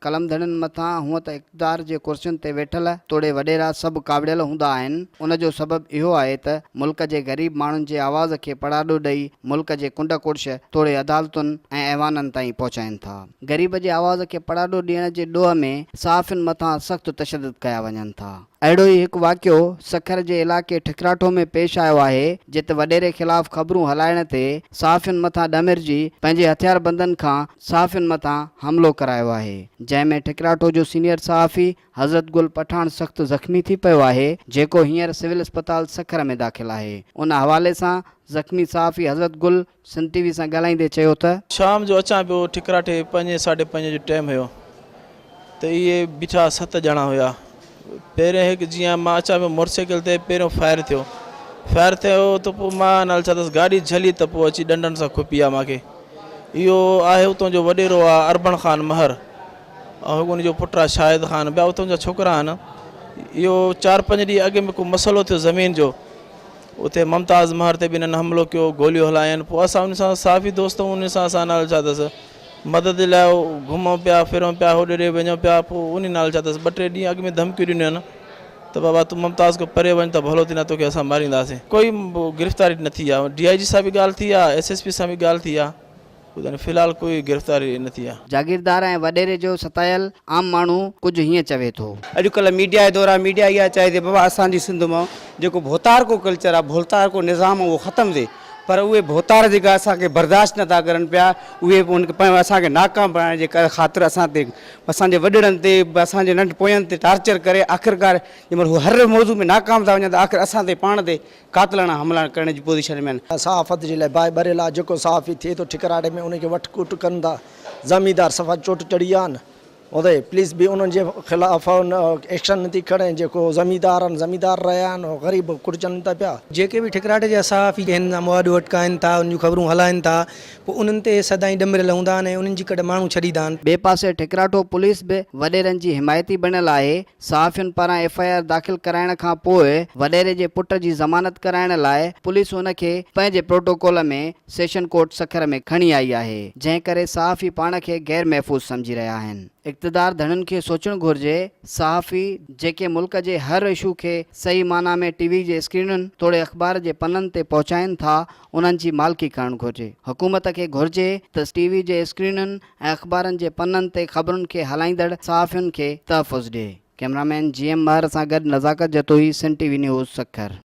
قلم ڌڻين مٿان هونء ته اقتدار جي ڪرسين تي ويٺل توڙي وڏيرا سڀ ڪاوڙيل هوندا آهن، ان جو سبب اهو آهي ته ملڪ جي غريب ماڻهن جي آواز کي پڙاڏو ڏئي ملڪ جي ڪنڊ ڪڙڇ توڙي عدالتن ۽ ايوانن تائين پهچائين ٿا. غريب جي آواز کي پڙاڏو ڏيڻ جي ڏوهه ۾ صحافين مٿان سخت تشدد ڪيا وڃن ٿا. اهڙو ئي هڪ واقعو سکر جي علائقي ٺڪراٺو ۾ پيش آيو آهي، جت وڏيري خلاف خبرون هلائڻ تي صحافين مٿان ڏمرجي پنهنجي هٿياربندن کان صحافين مٿان حملو ڪرايو آهي، جنهن ۾ ٺڪراٺو جو سينيئر صحافي حضرت گل پٺاڻ سخت زخمي ٿي پيو آهي، جيڪو هينئر سول اسپتال سکر ۾ داخل آهي. ان حوالي سان زخمي صحافي حضرت گل سنڌ ٽي وي سان ڳالهائيندي چيو ته. شام جو اچان پيو ٺڪراٺي پنجين ساڍي پنجين جو ٽيم هيو ته اهي بيٺا ست ڄڻا هيا پهرين هڪ جيئن مان اچان پيو موٽر سائيڪل تي پهريون فائر ٿيو فائر ٿيو ته پوء مان نال ڇا اٿس گاڏي جهلي ته پوء اچي ڏنڊن سان کپي آ مانکي اهو آهي اتان جو وڏيرو آ اربڻ خان مهر ۽ هڪ ان جو پٽ آ شاهد خان ٻيا اتان جا ڇوڪرا آهن اهو چار پنج ڏينهن اڳ ۾ ڪو مسئلو ٿيو زمين جو اتي ممتاز مهر تي به انهن حملو ڪيو، گوليون هلاين، پوء اسان انهن سان صحافي دوست هئون انهن سان اسان نال ڇا اٿس مدد لاء گهمون پيا ڦرون پيا هوڏي هوڏي وڃون پيا پوء انهي نال ڇا اٿس ٻه ٽي ڏينهن اڳ ۾ ڌمڪيون ڏنيون آهن ته بابا تون ممتاز کان پري وڃ ته ڀلو ٿي نه توکي اسان مارينداسين. ڪوئي گرفتاري نه ٿي آهي ڊي I جي سان به ڳالهه ٿي آهي ايس ايس پي سان به ڳالهه ٿي آهي. ٻڌائين في الحال ڪوئي گرفتاري نه ٿي آهي. جاگيردار ۽ وڏيري جو ستايل عام ماڻهو ڪجهه هيئن چوي ٿو. اڄڪلهه ميڊيا جو دور آهي ميڊيا اها چاهي ٿي بابا اسان جي سنڌ مان جيڪو ڀوتارڪو ڪلچر آهي ڀولتارڪو نظام آهي اهو ختم ٿئي پر اهي ڀوتار جيڪا اسان کي برداشت نٿا ڪرن پيا اهي به ان کي اسان کي ناڪام بڻائڻ جي خاطر اسان تي اسان جي وڏڙن تي اسان جي ننڍ پوين تي ٽارچر ڪري آخرڪار جنهن مهل هو هر موضوع ۾ ناڪام ٿا وڃن ته آخر اسان تي پاڻ تي قاتلاڻا حملا ڪرڻ جي پوزيشن ۾ آهن. صحافت جي لاء باهه ٻريل آهي، جيڪو صحافي ٿئي ٿو ٺڪراٽي ۾ ان کي وٺ ڪٽ ڪن ٿا، زميندار صفا چوٽ چڙهي ويا آهن، اتي پوليس به انهن جي خلاف ايڪشن نٿي کڻي، جيڪو زميندار آهن زميندار رهيا آهن، غريب ڪٽجن ٿا پيا. جيڪي به ٺڪراٽي جا صحافي هن سان مهاڏو اٽڪائن ٿا، انهن جون خبرون هلائن ٿا، پوء انهن تي سدائين ڏمريل هوندا آهن ۽ انهن جي ڪڍ ماڻهو ڇڏيندا آهن. ٻئي پاسي ٺڪراٺو پوليس به وڏيرن جي حمايتي بڻيل آهي، صحافين پاران ايف I R داخل ڪرائڻ کان پوء وڏيري جي پٽ جي ضمانت ڪرائڻ لاء پوليس ان کي پنهنجي پروٽوڪول ۾ سيشن ڪورٽ سکر ۾ کڻي آئي آهي، جنهن ڪري صحافي پاڻ کي غير محفوظ سمجهي رهيا آهن. اقتدار ڌڻين کي سوچڻ گهرجي، صحافي جيڪي ملڪ جي هر اشو کي صحيح معنيٰ ۾ ٽي وي جي اسڪرينن توڙي اخبار جي پنن تي پهچائين ٿا انهن جي مالڪي ڪرڻ گهرجي. حڪومت کي گهرجي ته ٽي وي جي اسڪرينن ۽ اخبارن جي پنن تي خبرن کي هلائيندڙ صحافين کي تحفظ ڏئي. ڪئميرا مين جي ايم مهر سان گڏ Nazakat Jatoi, Sindh T V news, Sukkur.